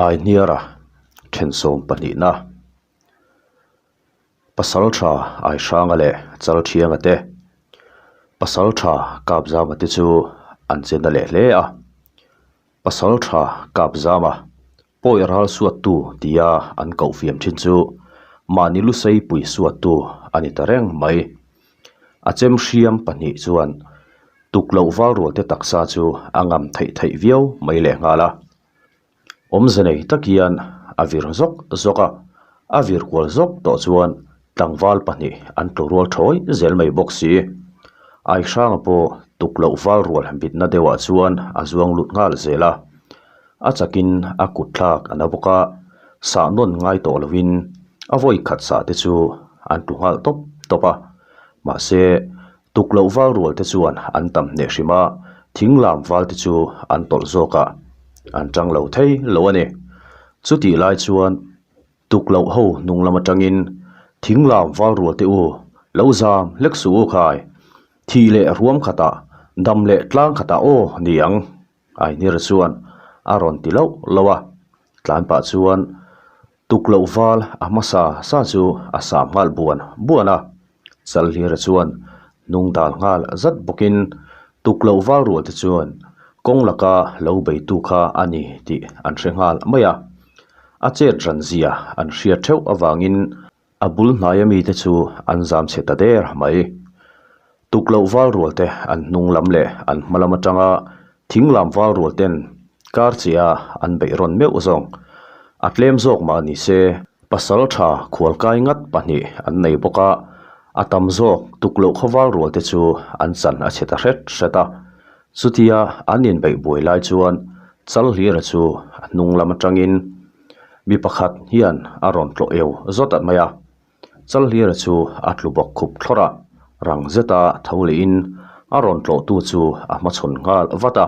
Aihniara thensawm pahnihna Pasaltha Aihranga leh Chalthianga te Pasaltha Kapzama te chu an che na leh hle a, Pasaltha Kapzama pawi ral suattu tia an koh fiam thin chu mahni lusei pui suattu a ni ta reng mai. A chem hriam pahnih chuan tukloh val rual te taksa chu a ngam theih theih viau mai lehnghal a. Awmze nei tak hian a vir zawk zawk a, a vir kual zawk tawh chuan tlangval pahnih an tlu rual thawi zel mai bawk si. Aihranga pawh tukloh val rual bitna deuhah chuan a zuang lut nghal zel a, a chakin a kut thlak a na bawk a, sah nawn ngai tawh lovin a vawi khat sah te chu an tlu nghal tawp tawp a, mahse Tukloh val rual te chuan an tam hneh hrim a, thing lam val te chu an tawlh zawk a, an tang lo thei lo a ni. Chutih lai chuan tukloh ho hnung lam atangin thing lam val rual te u lo zam hlek suh u khai, thih leh ruam khatah dam leh tlang khatah aw ni ang. Ainir chuan a rawn ti loh loh a, tlan pah chuan tukloh val a hmasa sa chu a sam nghal buan buan a. Chalhlira chuan hnung dal nghal zat bawkin tukloh val rual te chuan kawng laka lo beitu kha a ni tih an hre nghal mai a. A chet ran zia an hriat theuh avangin A bul hnaia mite chu an zam chhe ta der mai. Tukloh val rual te an hnung lam leh an hma lam atanga thing lam val rual ten kar che a an beih rawn meuh zawng. A tlem zawk mah ni se, pasal tha khual kai ngat pahnih an nei bawk a, a tam zawk tukloh khaw val rual te chu an chan a chhe ta hret hret a. Chutia an inbeih buai lai chuan Chalhlira chu a hnung lam atangin Mi pakhat hian a rawn tlawh eu zawt mai a, Chalhlira chu a tlu bawk khup thlawrh a, rang zeta tho lehin a rawn tlawhtu chu a hmachhawn nghal vat a.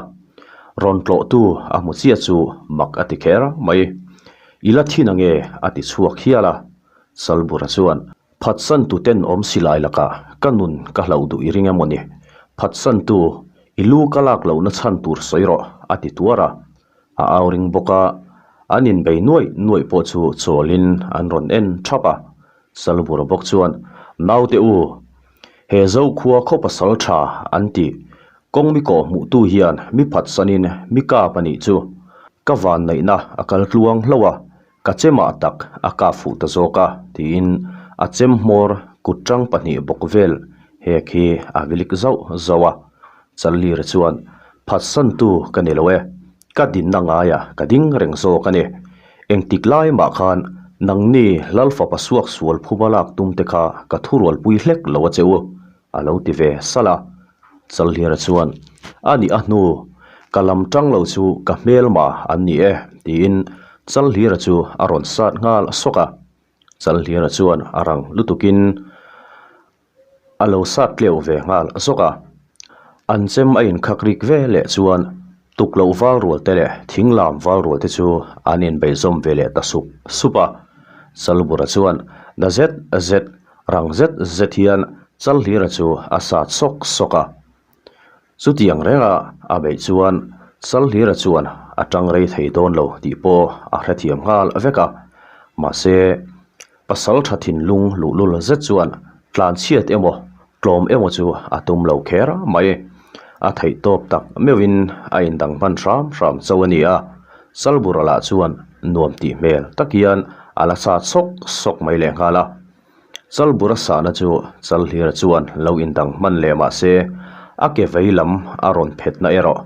Rawn tlawhtu a hmu chiah chu mak a ti kher mai. I la thin ange a ti chhuak hial a, Chalbura chuan Phatsantu ten awm si lai lakah ka nun ka hlauh duh i ring emaw ni? Phatsantu, i lu ka lak lohna chhan tur sawi rawh a ti tuar a. A au ring bawk a, an inbei nuaih nuaih pawh chu chawlin an rawn en thap a. Salbura bawk chuan, Naute u, he Zokhua khaw pasal tha an ti. Kawng mi kawh hmuhtu hian mi phatsanin mi kap a nih chu. Ka vanneihna a kal tluang hlauh a, ka chemah tak a kap fuh ta zawk a, tiin a chem hmawr kut tang pahnih bawk vel hek hi a vilik zauh zauh a. Challir chuan, Phatsantu ka ni lo e, ka dinna ngaia ka ding reng zawk a ni. Engtik lai mah khan nangni Lalfapa suak sual phuba lak tum te kha ka thurualpui hlek lo a che u, a lo ti ve salh a. Chalhlira chuan, A nih a hnu, ka lam tang lo chu ka hmelma an ni e, tiin Chalhlira chu a rawn sat nghal sawk a. Chalhlira chuan a rang lutukin a lo sat tleuh ve nghal zawk a. An chem a inkhak rik ve leh chuan tukloh val rual te leh thing lam val rual te chu an inbeihzawm ve leh ta sup sup a. Chalbura chuan na zet zet Rang zet zet hian Chalhlira chu a sat sawk sawk a. Chutiang renga a beih chuan Chalhlira chuan a tang rei thei dawn lo tih pawh a hrethiam nghal vek a. Mahse, pasal tha thinlung luhlul zet chuan tlanchhiat emaw tlawm emaw chu a tum lo kher mai. A theih tawp tak meuhin a indang hman hram hram chauh a ni a. Chalbura lah chuan nuam tih hmel tak hian a la sat sawk sawk mai lehnghal a. Chalbura sahna chu Chalhlira chuan lo indang hman leh mah se a ke vei lam a rawn phetna erawh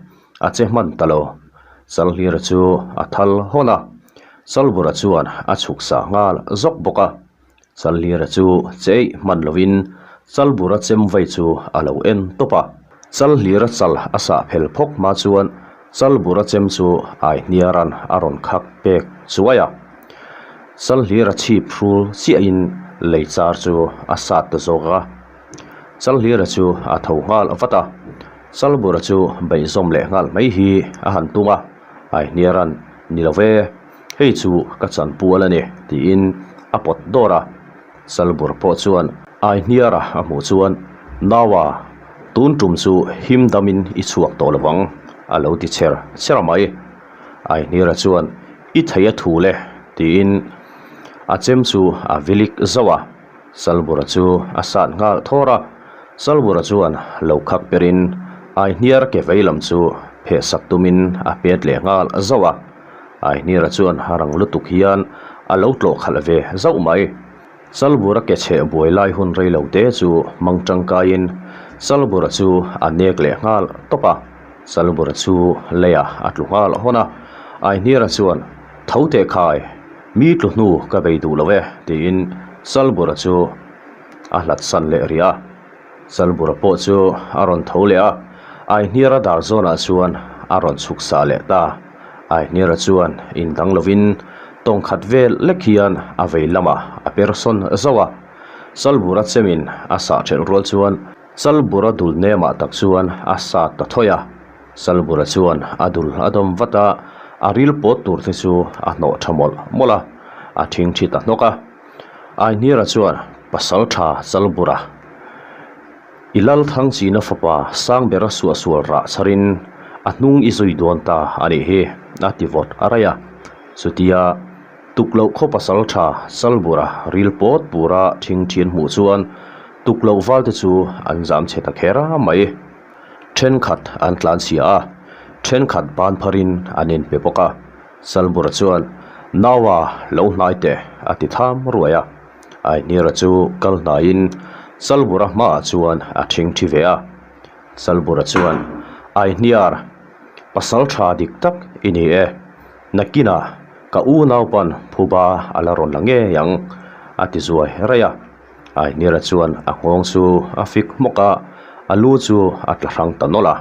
a che hman ta lo. Chalhlira chu a thal hawn a, Chalbura chuan a chhuk sah nghal zawk bawk a. Chalhlira chu che eih hman lovin Chalbura chem vai chu a lo en tawp a. Chalhlira chal a sah phel phawk hma chuan Chalbura chem chu Aihniaran a rawn khak pek chuai a. Chalhlira chhip hrul chiahin lei char chu a sat ta zawk a. Chalhlira chu a tho nghal vat a, Chalbura chu beihzawm leh nghal mai hi a han tum a, Aihniaran ni lo ve, hei chu ka chanpual a ni tiin a pawt dawr a. Chalbur pawh chuan Aihniara a hmuh chuan, Naua, tun tum chu him damin i chhuak tawh lo ang, a lo ti chher chher mai. Aihnira chuan, I thei a thu le, tiin a chem chu a vilik zauh a. Chalbura chu a sat nghal thawr a, Chalbura chuan lo khak perin Aihniar ke vei lam chu pheh sak tumin a pet leh nghal zauh a. Aihniara chuan rang lutuk hian a lo tlawh khalh ve zauh mai. Chalbura ke chheh buai lai hun rei lo te chu hmang tangkaiin Chalbura chu a nek leh nghal tawp a, Chalbura chu leiah a tlu nghal hawn a. Aihniara chuan, Tho teh khai, mi tlu hnu ka bei duh lo e, tiin Chalbura chu a hlat san leh rih a. Chalbura pawh chu a rawn tho leh a, Aihniara dar zawnah chuan a rawn chhuk sah leh ta. Aihniara chuan indang lovin tawng khat vel lek hian a vei lamah a per sawn zauh a. Chalbura chemin a sah thelh rual chuan Chalbura dul nemah tak chuan a sat ta thawi a. Chalbura chuan a dul a dawm vat a, a ril pawt tur te chu a hnawh tha mawlh mawlh a, a thingthi ta hnawk a. Aihniara chuan pasal tha Chalbura I lal Thangchina fapa Sangbera suahsual rah chharin a hnung i zui dawn ta a nih hi, a ti vawt a raih a. Chutia tukloh khaw pasal tha Chalbura ril pawt pura thing thian hmuh chuan tukloh valte chu an zam chhe ta kher a mai. Thenkhat an tlanchhia a, thenkhat ban pharin an inpe bawk a. Chalbura chuan, Naua lo hnai teh, a ti tham ruai a. Aihnira chu kal hnaiin Chalbura hmaah chuan a thingthi ve a. Chalbura chuan, Aihniar, pasal tha dik tak i ni e. Nakinah ka u naupan phuba a la rawn la ngei ang, a ti zuai raih a. Aihnira chuan a nghawng chu a fik hmawk a, a lu chu a tla hrang ta nawlh a.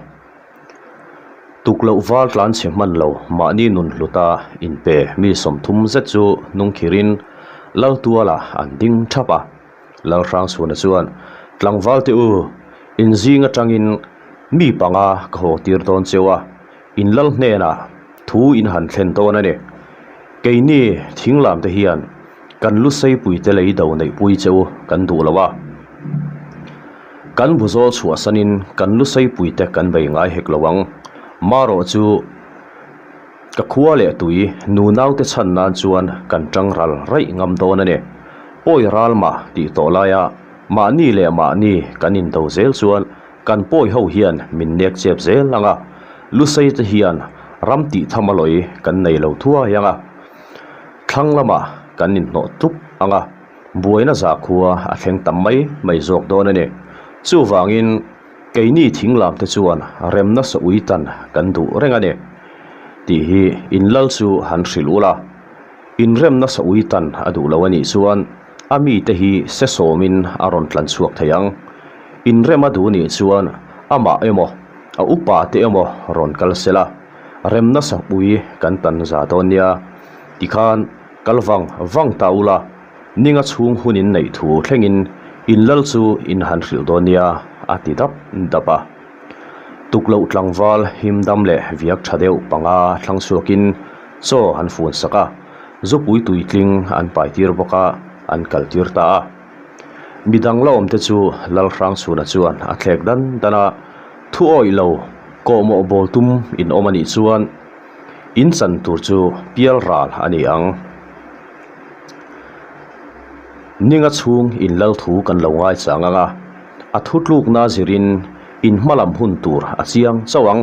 Tukloh val tlan chhe hman lo mahni nun hluta inpe mi 30 zet chu hnungkhirin Laltuala an ding thap a. Lalhrangchhuna chuan, Tlangval te u, in zing atangin mi panga ka haw tir dawn cheu a, in lal hnenah thu in han thlen dawn a ni. Keini thinglam te hian kan lu seipuite lei do neihpui cheu kan duh lo a. Kan buzawl chhuahsanin kan lu seipuite kan bei ngai hek lo ang. Marawh chu ka khua leh tui nunaute chhan nan chuan kan tang ral raih ngam dawn a ni. Pawi ral mah tih tawh laia mahni leh mahni kan indo zel chuan kan pawi ho hian min nek chep zel ang a, lusei te hian ram tih tham a lawi kan nei lo thuai ang a, thlang lamah kan inhnawh tlup ang a. Buaina zakhua a thleng tam mai mai zawk dawn a ni. Chuvangin keini thinglam te chuan remna sawi tan kan duh reng a ni tih hi in lal chu han hrilh ula. Inremna sawi tan a duh lo a nih chuan a mite hi se sawmin a rawn tlan chhuak thei ang. Inrem a duh nih chuan amah emaw a upa te emaw rawn kal sela remna sawi kan tan za dawn nia. Tikhan. Kal vang vang ta ula, ninga chhung hun in neih thu thlengin in lal chu in han hrilh dawn nia, a ti dap dap a. Tukloh tlangval him dam leh viak tha deuh panga thlang chhuakin chaw an fun sak a, zupui tuitling an pai tir bawk a, an kal tir ta a. Midang la awmte chu Lalhrangchhuna chuan a thlek dan dan a, thu awih lo kawhmawh bawl tum in awm a nih chuan, In chan tur chu pial ral a ni ang. Ninga chhung in lal thu kan lo ngai chang ang a, a thu tlukna zirin in hmalam hun tur a chiang chauh ang,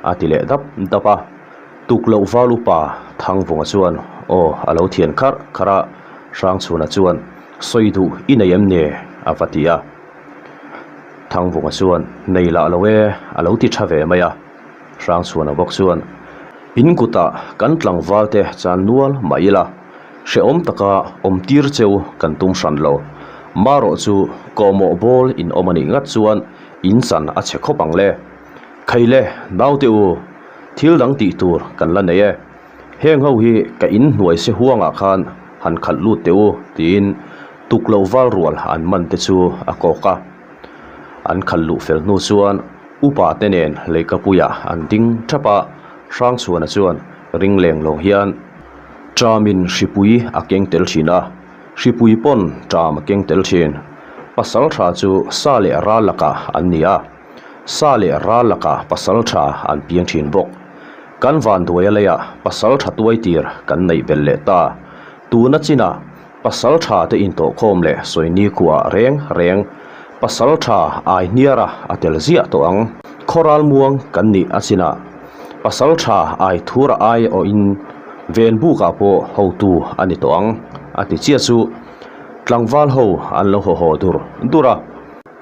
a ti leh dap dap a. Tukloh val upa Thangvunga chuan aw a lo thian kharh kharh a, Hrangchhuna chuan sawi duh i nei em ni? a va ti a. Thangvunga chuan nei lah lo e a lo ti tha ve mai a. Hrangchhuana bawk chuan, In kutah kan tlangvalte chan nual mah ila, hrehawm taka awm tir cheu kan tum hran lo. Marawh chu kawhmawh bawl in awm a nih ngat chuan in chan a chhe khawp ang le. Khaile, naute u, thil dang tih tur kan la nei e. Heng ho hi ka in hnuai se huangah khan han khalh lut teh u, tiin tukloh val rual an man te chu a kawk a. An khalh luh fel hnu chuan upa te nen leikapuiah an ding thap a, Hrangchhuana chuan ring leng lo hian Ṭamin hripui a keng tel thin a, hripui pawn ṭam a keng tel thin. Pasalṭha chu sa leh ral lakah an ni a, sa leh ral lakah pasalṭha an piang thin bawk. Kan vanduaia leiah pasal tha tuai tir kan neih belh leh ta. Tuna chinah pasal tha te intawhkhawm leh sawini khuaah reng reng pasal tha ai hniara a tel ziah tawh ang. Khawral muang kan nih a chinah pasal tha ai thura ai awhin venbukah pawh hotu a ni tawh ang a ti chiah chu tlangval ho an lo haw haw dur dur a.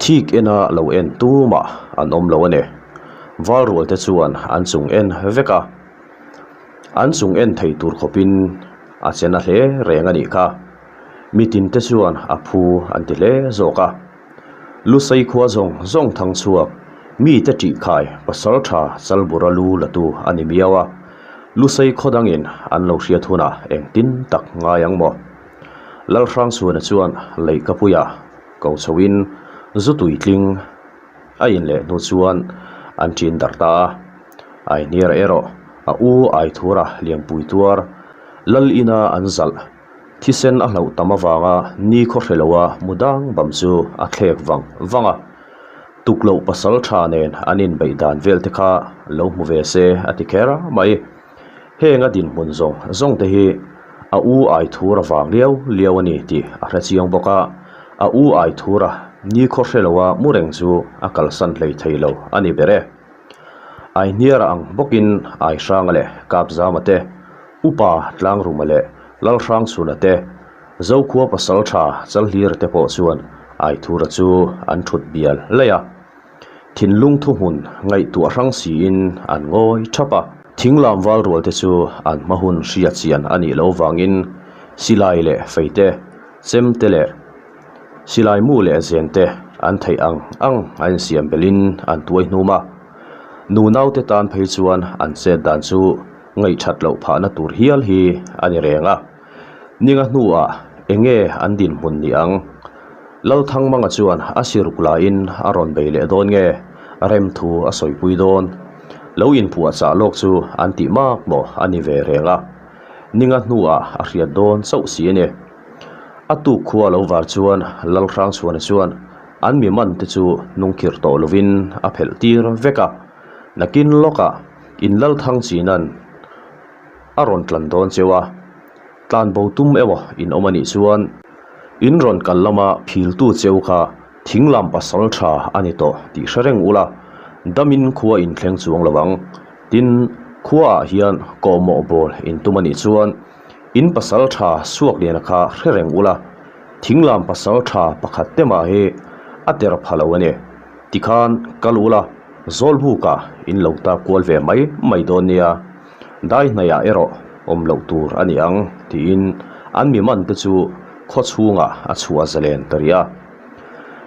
Thik ena lo en tumah an awm lo a ni. Valrual te chuan an chung en vek a, an chung en thei tur khawpin a che na hle reng a nih kha. Mitin te chuan a phu an ti hle zawk a. Lusei khua zawng zawng thang chhuak, mite ṭihkhai pasal ṭha Chalbura lu la tu a ni miau a. Lusei khaw dangin an lo hriat hunah engtin tak ngai ang maw? Lalhrangchhuana chuan leihkapuia ko chhoin zu tuitling a in leh hnu chuan an ṭin darh ta a. Aihniara erawh a u Aithura lianpui tuar lal ina an zalh thisen a hlauh tam avanga ni khaw hre loa mu dang bam chu a thlek vang vang a. Tukloh pasal tha nen an inbeih dan vel te kha lo hmu ve se a ti kher mai. Heng a dinhmun zawng zawng te hi a u Aithura vang liau liau a ni tih a hre chiang bawk a, a u Aithura ni khaw hre loa mu reng chu a kalsan hlei thei lo a ni ber e. Aihniara ang bawkin Aihranga leh Kapzama te, Upa Tlangruma leh Lalhrangchhuna te, Zokhua Pasaltha Chalhlira te pawh chuan Aithura chu an thut bial laih a. Thinlung thuhmun ngaihtuah hrang siin an ngawi thap a. Thinglam val rual te chu an hma hun hria chian a nih loh vangin silai leh fei te, chem te leh silai mu leh zen te an theih ang ang a insiam belhin an tuai hnum a. Nunau te tan phei chuan an chet dan chu ngaihthat loh phahna tur hial hi a ni reng a. Ninga hnuah eng nge an dinhmun ni ang? Lalthangmanga chuan a siruk laiin a rawn bei leh dawn nge? Rem thu a sawipui dawn. Lo inpuahchah lawk chu an tih mak maw a ni ve reng a. Ninga hnuah a hriat dawn chauh si a ni. A tuk khua lo var chuan Lalhrangchhuana chuan an mi man te chu hnungkhirh tawh lovin a phelh tir vek a. Nakin lawkah in Lalthang chinan a rawn tlan dawn cheu a, tlan bo tum emaw in awm a nih chuan in rawn kal lama philtu cheu kha thing lam pasal tha a ni tawh tih hre reng ula, damin khua in thleng chuang lo ang. Tin, khuaah hian kawhmawh bawl in tum a nih chuan in pasal tha Suakliana kha hre reng ula, thing lam pasal tha pakhat te mah hi a ter pha lo a ni. Tikhan kal ula, Zawlbukah in lo ta kual ve mai mai dawn nia. Dai hnaiah erawh awm loh tur a ni ang tiin an mi man te chu khaw chhungah a chhuah zalen ta rih a.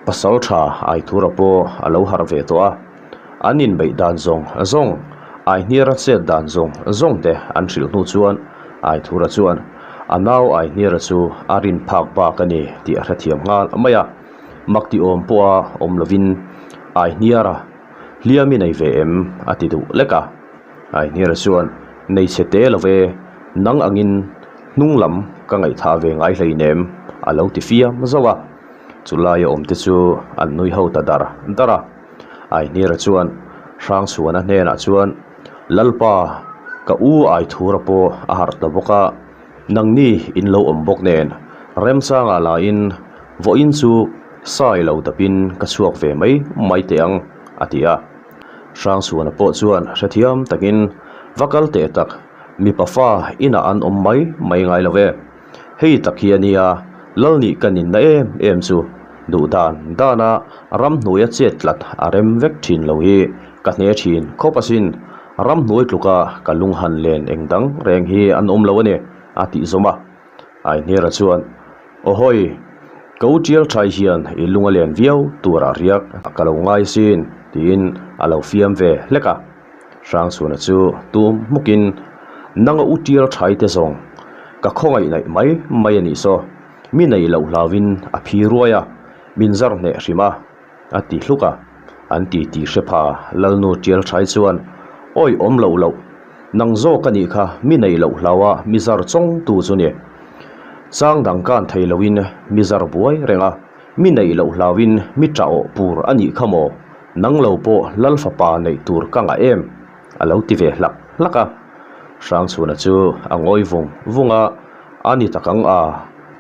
Pasal tha Aithura pawh a lo harh ve tawh a, an inbeih dan zawng zawng, Aihniara chet dan zawng zawng te an hrilh hnu chuan Aithura chuan a nau Aihniara chu a rin phak bak a ni tih a hrethiam nghal mai a, mak ti awm pawha awm lovin Aihniara hliam i nei ve em a ti duh lek a. Aihniara chuan, Nei chhe te lo ve, nang angin hnung lam ka ngaihthah ve ngai hleinem, a lo ti fiam zauh a. Chu laia awmte chu an nui ho ta dar dar a. Aihniara chuan Hrangchhuana hnenah chuan, Lalpa, ka u Aithura pawh a harh ta bawk a, nangni in lo awm bawk nen, remchangah lahin vawiin chu sai lo dapin ka chhuak ve mai mai teh ang, a ti a. Hrangchhuana pawh chuan hrethiam takin va kal teh tak, mipa fa inah an awm mai mai ngai lo e. Hei tak hi a nia, lal nih ka ninna em em chu duh dan dana ramhnuaia chet tlat a rem vek thin lo hi ka hne thin khawp asin, ramhnuai tluka ka lung han len eng dang reng hi an awm lo a ni, a tih zawm a. Ainhera chuan, Awhawi, ka u tial thai hian i lung a len viau turah riak ka lo ngai sin, tiin a lo fiam ve hlek a. Hrangchhuana chu tum hmukin, Nang a u tial thai te zawng, ka khawngaih naih mai mai a nih saw, mi neih loh hlauin a phi ruai a, min zar hneh hrim a, a ti hluk a. An ti tih hre pha Lalnu tial thai chuan, Awi awm loh loh, Nang zawk a nih kha mi neih loh hlau a mi zar chawng tu chu ni. Chang dang kan thei loin mi zar buai reng a, mi neih loh hlauin mi tah awh pur a nih kha maw? Nang lo pawh Lal fapa neih tur ka ngah em? A lo ti ve hlak hlak a. Hrangchhuna chu a ngawi vung vung a, A ni tak ang a,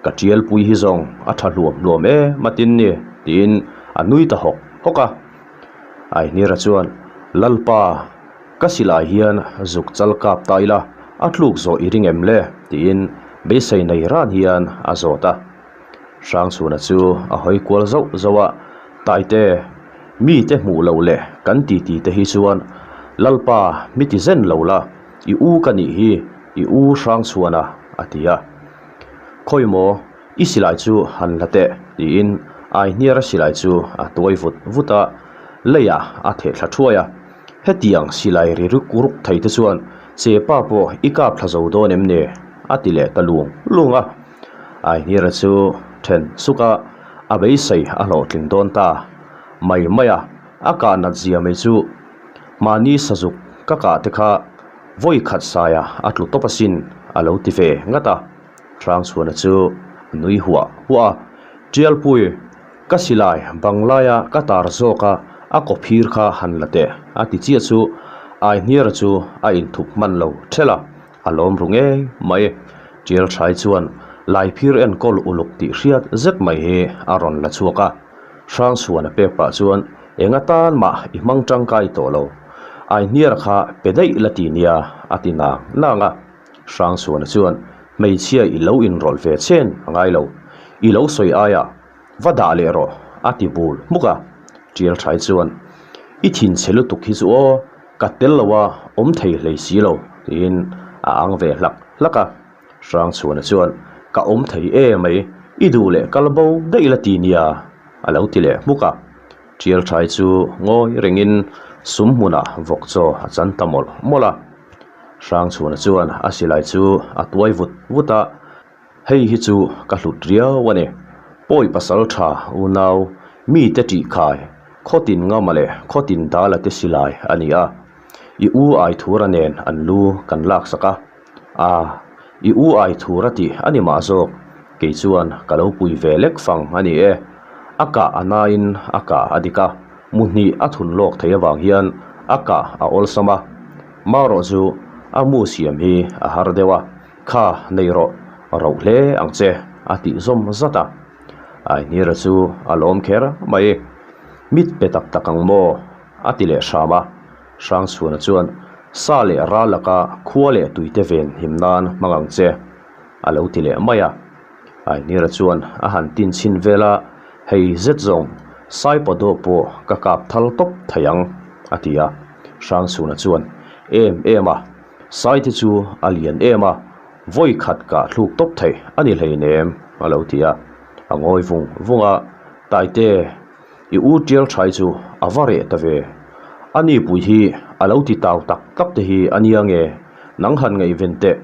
ka tialpui hi zawng a tha hluam hluam em a tin ni, tiin a nui ta hawk hawk a. Aihnira chuan, Lalpa, ka silai hian zuk chal kap ta ila, a tluk zawh i ring em le? tiin beisei nei ran hian a zawt a. Hrangchhuna chu a hawi kual zauh zauh a, Taite, mite hmuh loh leh kan titi te hi chuan Lalpa mi ti zen lo la, i u ka nih hi, i u Hrangchhuana, a ti a. Khawi maw, i silai chu han la teh, tiin Aihniara silai chu a tuai vut vut a, leiah a theh thla thuai a. Hetiang silai ri ruk ruk thei te chuan chepa pawh i kap thla zo dawn em ni? a ti leh ta lung lung a. Aihnira chu then suk a, a beisei a hlawhtling dawn ta mai mai a, a kah nat zia mai chu mahni sazuk ka kah te kha vawi khat saia a tlu tawp asin a lo ti ve ngat a. Hrangchhuana chu a nui huah huah a, Tialpui, ka silai bang laia ka tar zawk a, a kawphir kha han la teh a ti chiah chu Aihnira chu a inthup hman lo thelh a. A lawm ru ngei mai. Tial Thai chuan Laiphir enkawl uluk tih hriat zet mai hi a rawn la chhuak a. Hrangchhuan a pek pah chuan eng atan mah i hmang tangkai tawh lo. Aihniara kha pe daih la ti nia a ti nang nang a. Hrangchhuana chuan hmeichhia i lo inrawlh ve chen a ngai lo. I lo sawi aia va dah leh rawh a ti bul hmuk a. Tial Thai chuan i thinchhe lutuk hi chu aw. Ka tel lo a, awm thei hlei si lo, tiin a ang ve hlak hlak a. Hrangchhuana chuan, Ka awm thei e mai, i duh leh kal bo daih la ti nia, a lo ti leh hmuk a. Tial Thai chu ngawi rengin sum hmunah vawk chaw a chan ta mawlh mawlh a. Hrangchhuana chuan a silai chu a tuai vut vut a. Hei hi chu ka hlut riau a ni. Pawi pasal tha unau mite tih khai khawtin ngama leh khawtin dala te silai a ni a. I u Aithura nen an lu kan laksak a. A, i u Aithura tih a ni mah zawk, kei chuan ka lo pui ve lek fang a ni e. A kah a nain a kah a dik a, mu hnih a thun lawk thei avang hian a kah a awlsam a. Marawh chu a mu siam hi a har deuh a. Kha, nei rawh, roh hle ang che, a tih zawm zat a. Aihnira chu a lawm kher mai. Mit pe tak tak ang maw? a ti leh hram a. Hrangchhuana chuan, Sa leh ral laka khua leh tuite ven him nan hmang ang che, a lo ti leh mai a. Aihnira chuan a han tin chhin vel a, Hei zet zawng, Saipawdaw pawh ka kap thal tawp thei ang, a ti a. Hrangchhuana chuan, Em em a, Saite chu a lian em a, vawi khat kah thluk tawp theih a ni hleinem, a lo ti a. A ngawi vung vung a, Taite, i u tial thai chu a va reh ta ve. A nipui hi a lo ti tau tak tak te hi a nia nge, nang han ngaihven teh,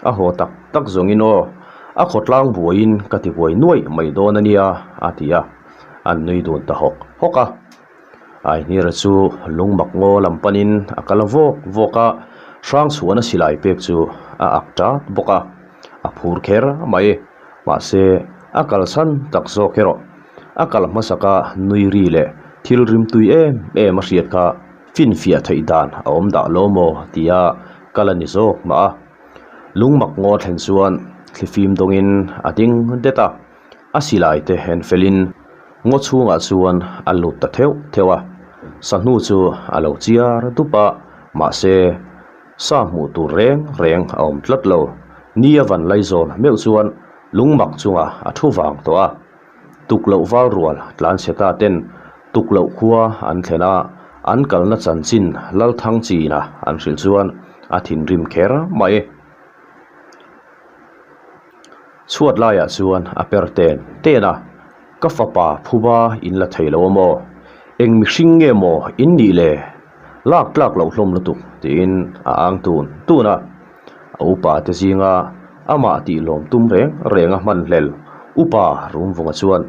a haw tak tak zawngin aw, a khawtlang buaiin ka ti buai nuaih mai dawn a nia, a ti a. An nui dun ta hawk hawk a. Aihnira chu lungmak ngaw lam panin a kal vawk vawk a, Hrangchhuana silai pek chu a ak tat bawk a, a phur kher mai. Mahse, a kalsan tak zawk erawh a kal hmasaka nui ri leh thil rimtui em em a hriat kha finfiah theih dan a awm dah lo maw tia kal a ni zawk mah a. Lungmak ngaw thlen chuan thlifim dawngin a ding det a. A silai te en felin ngaw chhungah chuan a lut ta theuh theuh a, sahnu chu a lo chiar dup a, mahse sa hmuh tur reng reng a awm tlat lo. Ni a van laizawn meuh chuan lungmak chungah a thu vang tawh a, tukloh val rual tlanchhe ta ten tukloh khua an thlen a, an kalna chanchin Lalthangchina an hrilh chuan a thinrim kher mai. Chhuat laiah chuan a per ten ten a, Ka fapa phuba in la thei lo a maw? Eng mihring nge maw in nih le? Lak tlak loh hlawm lutuk tiin a ang tun tun a. A upa te zinga amah tih lawm tum reng reng a hman hlel upa Rumvunga chuan,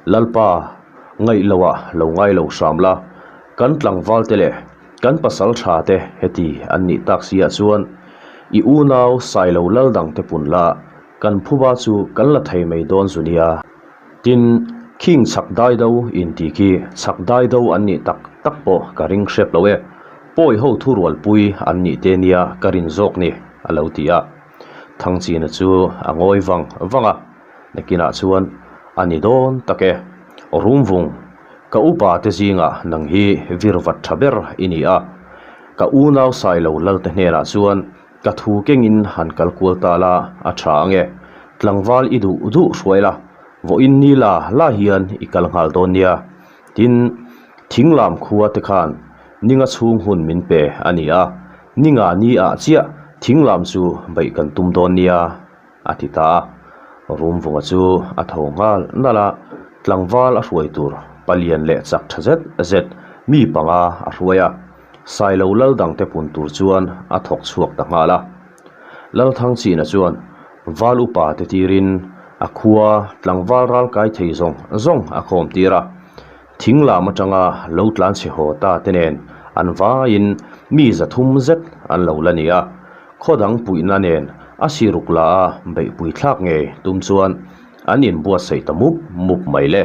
Lalpa, ngaih loah lo ngai lo hram la, kan tlangval te leh kan pasal tha te heti an nih tak si ah chuan i unau Sailo lal dang te pun la kan phuba chu kan la thei mai dawn zu nia. Tin, khing chhak dai do in tih khi chhak dai do an nih tak tak pawh ka ring hrep lo e. Pawi ho thurualpui an nih te nia ka rin zawk ni, a lo ti a. Thangchina chu a ngawi vang vang a, nakinah chuan a ni dawn tak e. Rumvung, ka upa te zingah nang hi virvat tha ber i ni a, ka unau Sailo Lalte hnenah chuan ka thu kengin han kal kual ta la a tha ang e, tlangval i duh duh hruai la, vawiin ni la la hian i kal nghal dawn nia. Tin, thinglam khua te khan ninga chhung hun min pe a ni a, ninga ni ah chiah thinglam chu beih kan tum dawn nia, a ti ta a. Rumvunga chu a tho nghal nalh a, tlangval a hruai tur palian leh chak tha zet zet mi panga a hruai a, Sailo lal dangte pun tur chuan a thawk chhuak ta nghal a. Lalthangchina chuan val upa te tirin a khua tlangval ral kai thei zawng zawng a khawm tir a. Thing lam atanga lo tlan chhe haw ta te nen an vaiin mi 300 zet an lo la ni a. Khaw dang puihna nen a siruk la a beihpui thlak ngei tum chuan an inbuatsaih ta mup mup mai le.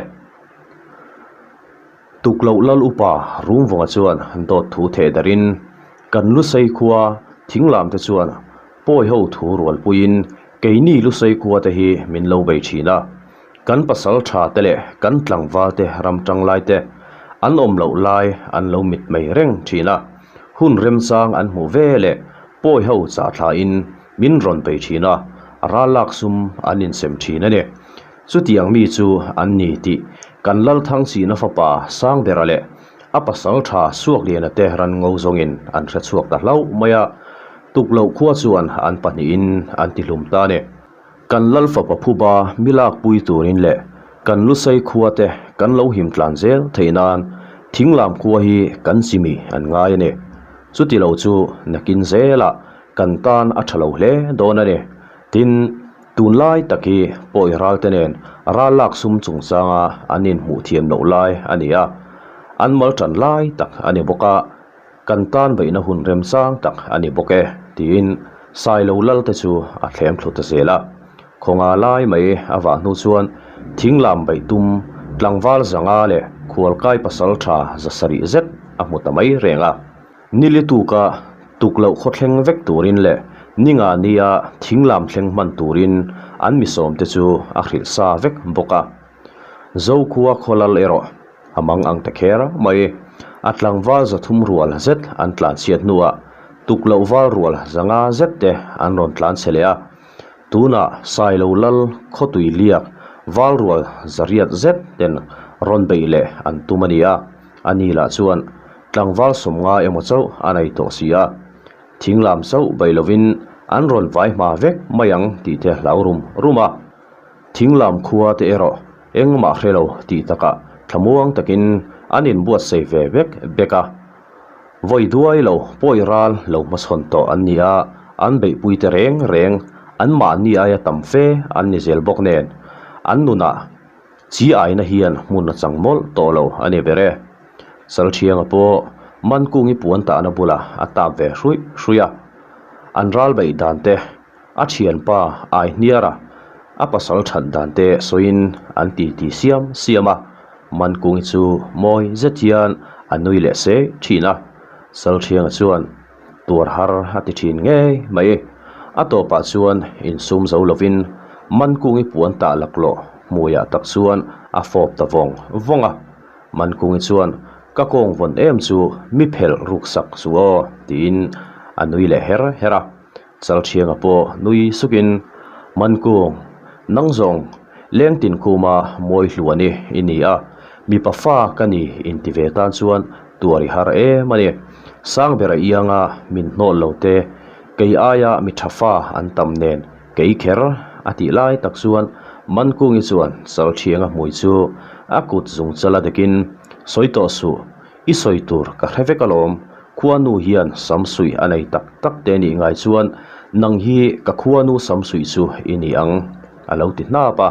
Tukloh lal upa Rungvawnga chuan dawt thu theh darin kan Lusei khua thinglam te chuan pawi ho thu rualpuiin keini Lusei khua te hi min lo bei thin a, kan pasal tha te leh kan tlangval te ram tang lai te an awm loh lai an lo mit mai reng thin a, hun remchang an hmuh ve leh pawi ho chah thlain min rawn bei thin a, ral lak sum an insem thin a ni. Chutiang mi chu an ni tih kan Lalthangchihna fapa Sangbera leh a pasal tha Suakliana te ran ngo zawngin an hre chhuak ta hlauh mai a, tukloh khua chuan an pahnihin an ti hlum ta a ni. Kan Lal fapa phuba mi lakpui turin leh kan Lusei khua te kan lo him tlan zel theih nan Thinglam khua hi kan chimi an ngai a ni. Chuti lo chu nakin zelah kan tan a tha lo hle dawn a ni. Tin, tunlai tak hi pawi ralte nen ral lak sum chungchanga an inhmuh thiam loh lai a ni a, an mal tan lai tak a ni bawk a, kan tan beihna hun remchang tak a ni bawk e, tiin Sailo Lalte chu a thlem thlu ta zel a. Khawnga lai mai a vah hnu chuan thinglam beih tum tlangval zanga leh khualkai pasal tha 700 zet a hmu ta mai reng a. Nili tuka tukloh khawthleng vek turin leh ninga nia thinglam thleng hman turin an misawmte chu a hrilh sa vek bawk a. Zokhua khawlal erawh a mang ang ta kher mai. A tlangval 300 rual zet an tlanchhiat hnuah tukloh val rual 500 zet te an rawn tlanchhe leh a. Tunah Sailo Lal khawtui liak val rual 800 zet ten rawn beih leh an tum a ni a. Ani lah chuan tlangval 50 emaw chauh a nei tawh si a, thinglam chauh bei lovin an rawn vai hma vek mai ang tih te hlau rum rum a. Thinglam khua te erawh engmah hre lo tih takah thlamuang takin an inbuatsaih ve bek bek a. Vawi duai lo pawi ral lo hmachhawn tawh an ni a, an beihpui te reng reng anmahni aia tam fe an ni zel bawk nen an nunah Chi aina hian hmun a chang mawlh tawh lo a ni ber e. Salthianga pawh Mankungi puan tahna bulah a tap ve hruih hruih a. An ral beih dan te, a thianpa Aihniara a pasal that dan te sawiin an titi siam siam a. Mankungi chu mawi zet hian a nui leh se thin a. Salthianga chuan tuar har a ti thin ngei mai. A tawpah chuan insum zo lovin Mankungi puan tah laklawh hmuiah tak chuan a fawp ta vawng vawng a. Mankungi chuan, Ka kawng vawn em chu mi phelh ruksak chu aw, tiin a nui leh her her a. Chalthianga pawh nui sukin, Mankung, nang zawng Lengtin khuma mawi hluan i i ni a, mipa fa ka ni inti ve tan chuan tuar i har em a ni. Sangbera ianga min hnawt lo te, kei aia mi tha fa an tam nen kei kher a tih lai tak chuan Mankungi chuan Chalthianga hmui chu a kut zung chala dekin, Sawi tawh suh, I sawi tur ka hre vek alawm, khuanu hian samsuih a nei tak tak te nih ngai chuan nang hi ka khuanu samsuih chu i ni ang, a lo ti hnap a.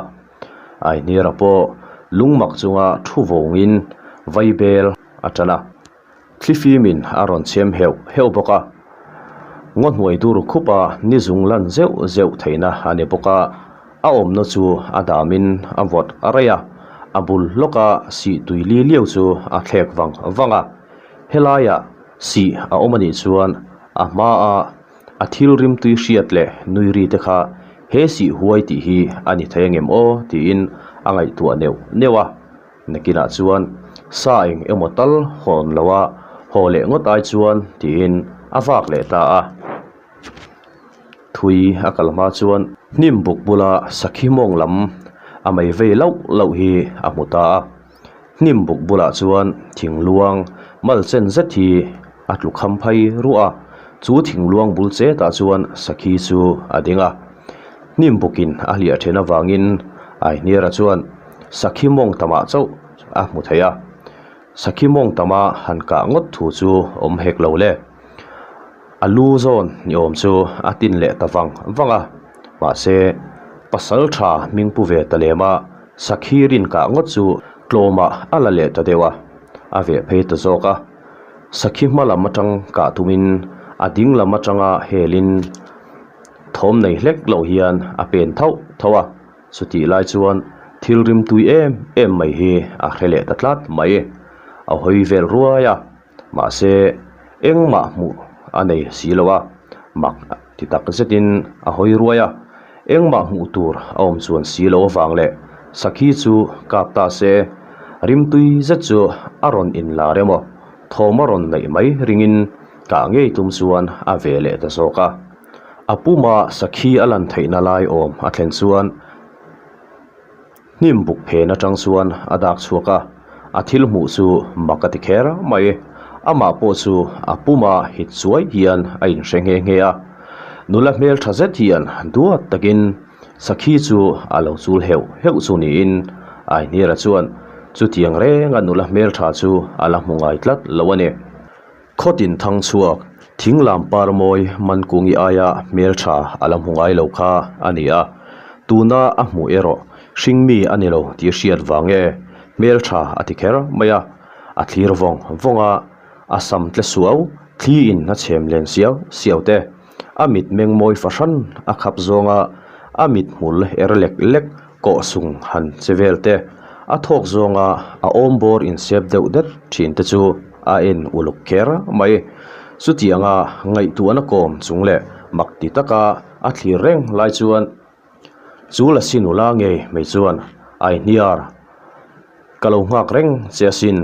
Aihnira pawh lungmak chunga thu vawngin vaibel a tan a, thlifimin a rawn chhem heuh heuh bawk a. Ngaw hnuai dur khupa ni zung lan zeuh zeuh theihna a ni bawk a, a awmna chu a damin a vawt a rei a, a bul hlawka sih tui li liau chu a thlek vang vang a. Helaiah sih a awm a nih chuan a hmaa. A thil rimtui hriat leh nui ri te kha he sih huai tih hi a ni thei angem aw tiin a ngaihtuah neuh neuh a. Nakinah chuan sa eng emaw tal hawn lo a haw leh ngawt ai chuan tiin a vak leh ta a. Thui a kal hma chuan hnim buk bula sakhi mawng lam a mei vei lauh lauh hi a hmu ta a. Hnim buk bulah chuan thing luang mal chen zet hi a tlu kham phei ruah a, chu thing luang bul chetah chuan sakhi chu a ding a. Hnim bukin a hliah then avangin Aihniara chuan sakhi mawng tamah chauh a hmu thei a. Sakhi mawng tama han kah ngawt thu chu awm hek lo le. A lu zawn ni awm chu a tin leh ta vang vang a, mahse pasal tha hming pu ve ta lem a, sakhi rin kah ngawt chu tlawmah a la leh ta deuh a, a veh phei ta zawk a. Sakhi hma lam atang kah tumin a ding lam atanga helin thawm nei hlek loh hian a pen thauh thauh a. Chutih lai chuan thil rim tui em em mai hi a hre leh ta tlat mai. A hawi vel ruai a, mahse engmah hmuh a nei si lo a, mak ti tak zetin a hawi ruai a. Engmah hmuh tur a awm chuan si lo avang leh sakhi chu kap ta se, rim tui zet chu a rawn inlar emaw thawm a rawn neih mai ringin kah ngei tum chuan a ve leh ta zawk a. A puma sakhi a lan theihna lai awm a thlen chuan hnim buk phen atang chuan a dak chhuak a, a thil hmuh chu mak a ti kher mai. Amah pawh chu a puma hit chuai hian a inhre nghe nghe a. Nula hmeltha zet hian duat takin sakhi chu a lo chul heuh heuh chu niin Ainira chuan chutiang renga nula hmeltha chu a la hmu ngai tlat lo a ni. Khawtin thang chhuak, thing lam par mawi Mankungi aia hmeltha a la hmu ngai lo kha a ni a, tuna a hmuh erawh hringmi a ni lo tih hriat vang e, hmeltha a ti kher mai a, a thlir vawng vawng a, a sam tle suau, thli in a chhem len siau siau te, a mit meng mawi fahran a khap zawnga a mit hmul er lek lek kawh sung han che vel te, a thawk zawnga a awm bawr insep deuh det thin te chu a en uluk kher mai. Chutianga ngaihtuahna kawm chung leh mak ti taka a thlir reng lai chuan chu lasi nula ngei mai chuan Aihniar ka lo nghak reng che asin,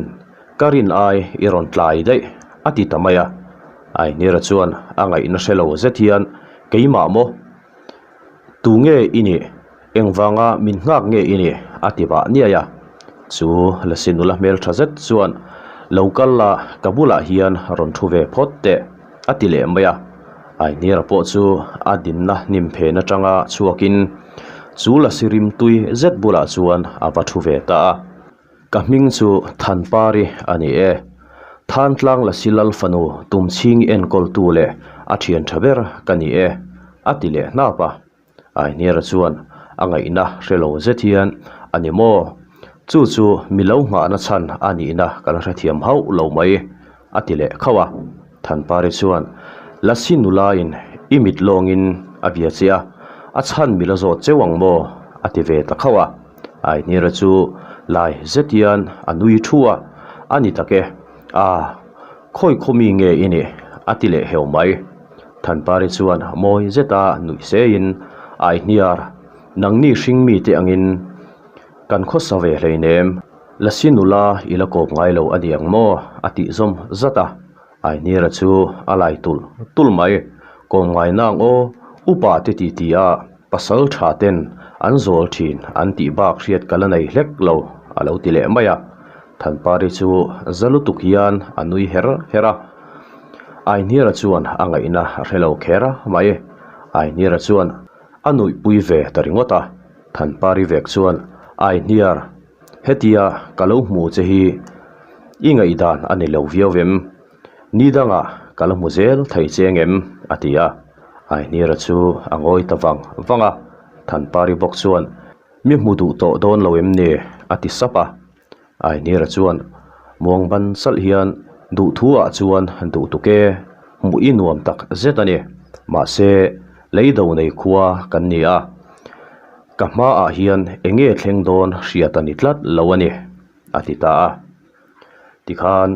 ka rin ai i rawn tlai daih a ti ta mai a. Aihniara chuan a ngaihna hre lo zet hian keimah maw? Tu nge i nih? Engvanga min nghak nge i nih? a ti vah niai a. Chu Lasi nula hmel tha zet chuan, Lo kal la, ka bulah hian rawn thu ve phawt teh, a ti leh mai a. Ainira pawh chu a dinna hnim phen atanga chhuakin chu Lasi rim tui zet bulah chuan a va thu ve ta a. Ka hming chu Thanpari a ni e. Thantlang Lasi Lal fanu Tumchhingi enkawltu leh a thian tha ber ka ni e, a ti leh hnap a. Aihniara chuan a ngaihna hre lo zet hian, A ni maw? Chu chu mi lo nghahna chhan a nihna ka la hrethiam hauh lo mai, a ti leh khauh a. Thanpari chuan, Lasi nulain i mit lawngin a bia che a, a chhan mi la zawt cheu ang maw? a ti ve ta khauh a. Ainira chu lai zet hian a nui thu a, A ni tak e, a, khawi khaw mi nge i nih? a ti leh heu mai. Thanpari chuan mawi zeta nuih seiin, Aihniar, nangni hring mite angin kan khawsa ve hleinem, Lasi nula i la kawp ngai lo a ni ang maw? a tih zawm zat a. Ainira chu a lai tulh tulh mai. Kawm ngai nang aw, upa te ti ti a pasal tha ten an zawl thin an tih bak hriat ka la nei hlek lo a lo ti leh mai a. Thanpari chu za lutuk hian a nui her her a. Ainira chuan a ngaihna a hre lo kher mai. Ainira chuan a nuihpui ve ta ringawt a. Thanpari vek chuan Aihniar Hetia ka lo hmu che hi i ngaihdan a ni lo viau em? Ni dangah ka la hmu zel thei che ang em? a ti a. Ainira chu a ngawi ta vang vang a. Thanpari bawk chuan, Mi hmu duh tawh dawn lo em ni? a ti sap a. Ainira chuan muang ban salh hian, Duhthu ah chuan duh tuk e, hmuh i nuam tak zet a ni. Mahse, leido nei khua kan ni a. Ka hmaah hian eng nge thleng dawn hriat a ni tlat lo a ni, a ti ta a. Tikhan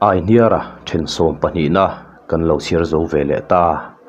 Aihniara thensawm pahnihna. Kan lo chhiar zo ve leh ta.